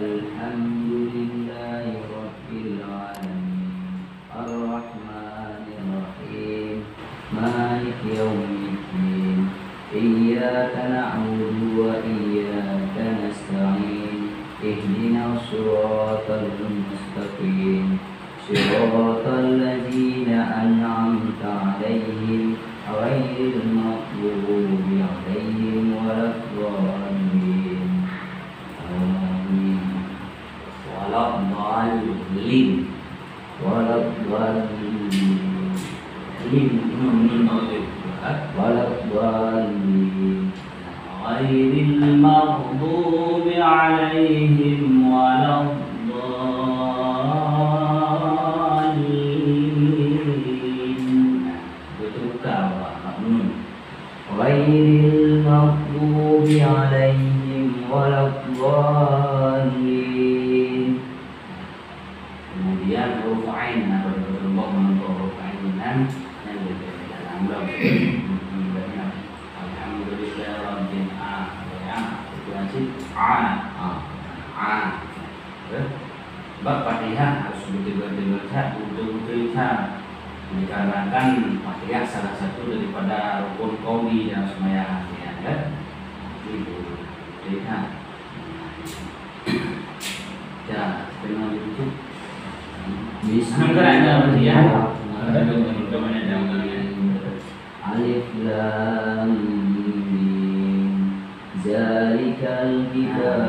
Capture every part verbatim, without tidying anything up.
الحمد لله رب العالمين. الرحمن الرحيم. مالك يوم الدين. إياك نعبد وإياك نستعين. اهدنا الصراط المستقيم. صراط الذين أنعمت عليهم غير المغضوب عليهم ولا الضالين. آمين. ولا الضالين. ولا الضالين. Lin, nun, nun, nun, nun. ولا الضالين. غير المغضوب عليهم ولا الضالين. Beuteuka bak nun. غير المغضوب عليهم ولا الضالين. Kemudian huruf ain, na pada kelompok menurut huruf ain nan yang berbeda dalam lom. Alhamdulillah rabbil a, a, itu hasil a, a, a. Sebab Fatihah harus betul-betul baca, betul-betul baca. Dikarenakan Fatihah salah satu daripada rukun qauli dalam sembahyang, ya kan? Itu betul baca. Ya, kena begitu. Bismillahirrahmanirrahim. Alif Lam Mim. Zalikal kitab.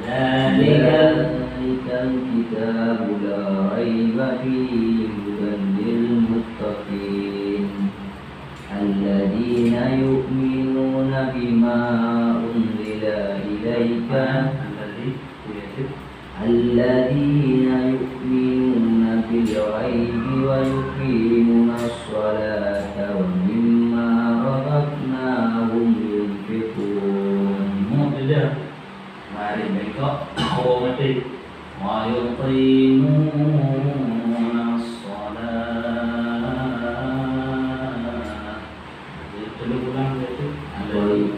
Zalikal kitabu la raiba fihi hudan lil muttaqin. Alladzina yu'minuna bima unzila ilaika. Alladzina yu'minuna bil ghaibi wa yuqimunas sholata wa mimma razaqnahum yunfiqun. Mubtada. Mari bengkok. Hawa mati. Wa yuqimunas shalah. Jadi, telu ulang dia tu. Baik.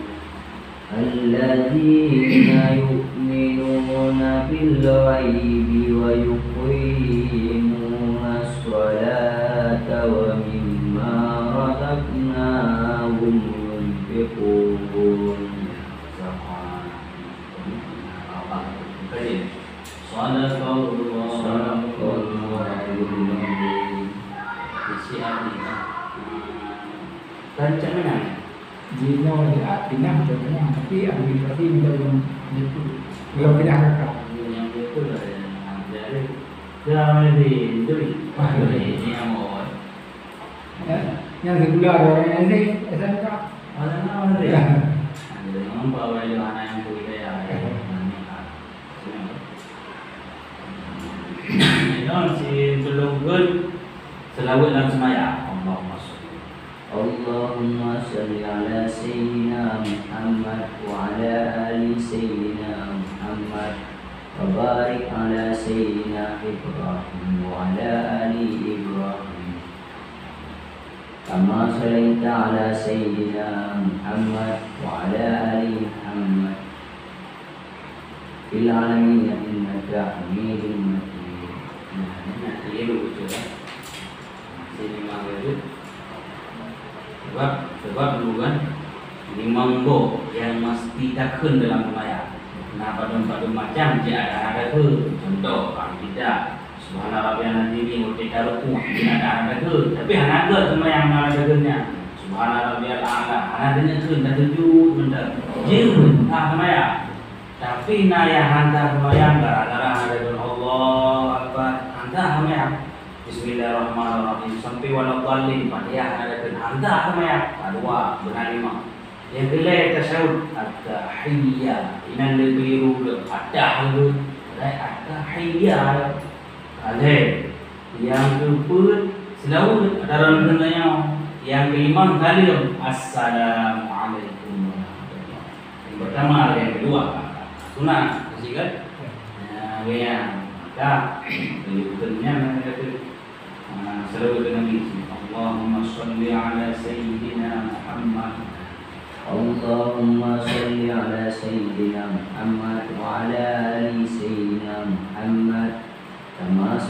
Alladzina yu'minuna bil ghaibi wa yuqimunas sholata wa mimma razaqnahum yunfiqun. Sadaqallah. Sadaqallahul azim. Isi hati. Rancak menang. Jinoe di pinah, tapi administrasi minta yang itu. Belum pindah ke kau. Yang itu lah yang jadi. Dah, ini, ini, ini yang mau. Ya, yang sebelah ada orang yang sih, S M K. Orang mana dia? Ya. Ada yang nampak orang yang anak yang tu dia, ya. Ini si tolong pun selawat dalam sembahyang. Allahumma sholli. Allahumma sholli ala Sayyidina Muhammad wa ala ali Sayyidina Muhammad. Wa barik ala Sayyidina Ibrahim wa ala ali Ibrahim. Kama shallaita ala Sayyidina Muhammad wa ala ali Muhammad fil alamin innaka Hamidum Majid. Nah, ini nak keliru betul, kan? Masih memang begitu. Sebab, sebab dulu kan, limong boh yang mesti takheun dalam sembahyang. Nah, padum-padum macam jih ada hana takheun. Contoh, bang kita, Subhana rabbiyal azim, watèe ka ruku', jih ada hana takheun. Tapi hana gèt sembahyang hana takheun nyan. Subhana rabbiyal a'la, hana takheun, tasujud mantong. Jeuet, hana sembahyang. Tapi na nyang hana sembahyang gara-gara hana takheun Allahu Akbar, hana sembahyang. Bismillahirrahmanirrahim. Sampai waladhdallin, Fatihah hana takheun, hana sembahyang. Ka dua, beuna lima. Nyang keulhèe tasyahud, at-tahiyyat. Inan leubeh ruga, at-tahiyyu, at-tahiyyat. Alhèe. Nyang keupeuet, seulaweuet, ata ran keunoe nyoe. Nyang keulimong, saleuem, assalamualaikum warahmatullah. Nyang pertama, nyang keudua, sunat, masih kan? Ya, ya. Maka, meunyoe nyan, Ah, seulaweuet keu Nabi. Allahumma shalli ala Sayyidina Muhammad. Allahumma shalli ala Sayyidina Muhammad.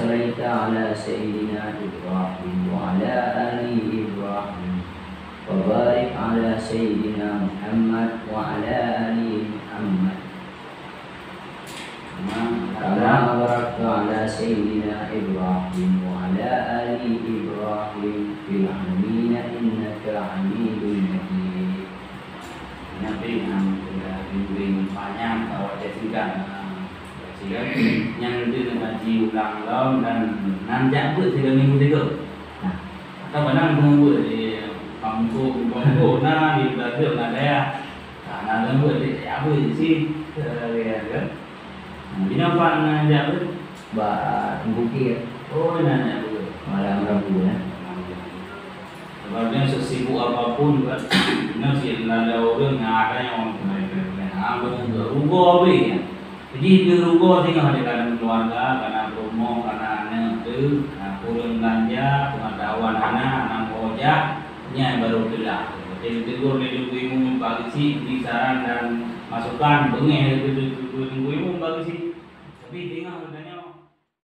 صليت على سيدنا إبراهيم وعلى آل إبراهيم وبارك على سيدنا محمد وعلى آل محمد كما باركت على سيدنا إبراهيم وعلى آل إبراهيم في العالمين إنك حميد مجيد. Nabi nyang sudah bimbing panjang atau singkat. Sehingga nyang deuh ngaji ulang lom dan nan jak beuet tiga minggu tiga. Nah, atau kadang tunggu beuet di kampung, kampung na di Brazil na daya. Nah, na tunggu beuet di jak beuet di si. Ya, ya. Nah, bina pan na jak beuet? Ba Tengku Kir. Oh, na jak beuet. Malam Rabu, ya. Sebab nyan sesibuk apapun juga, nyoe si lada ureueng nyang ada nyang ureueng kena rugoe habéh. Jadi di rugoe singoh di dalam keluarga, kana peurumoh, kana aneuk teuh, kana kureueng beulanja, pengetahuan hana, hana meuojak, nyan baru teulah. Jadi ditegur lé Teungku Imum bagi si beri saran dan masukan, beungéh lé Teungku Imum bagi si. Tapi singoh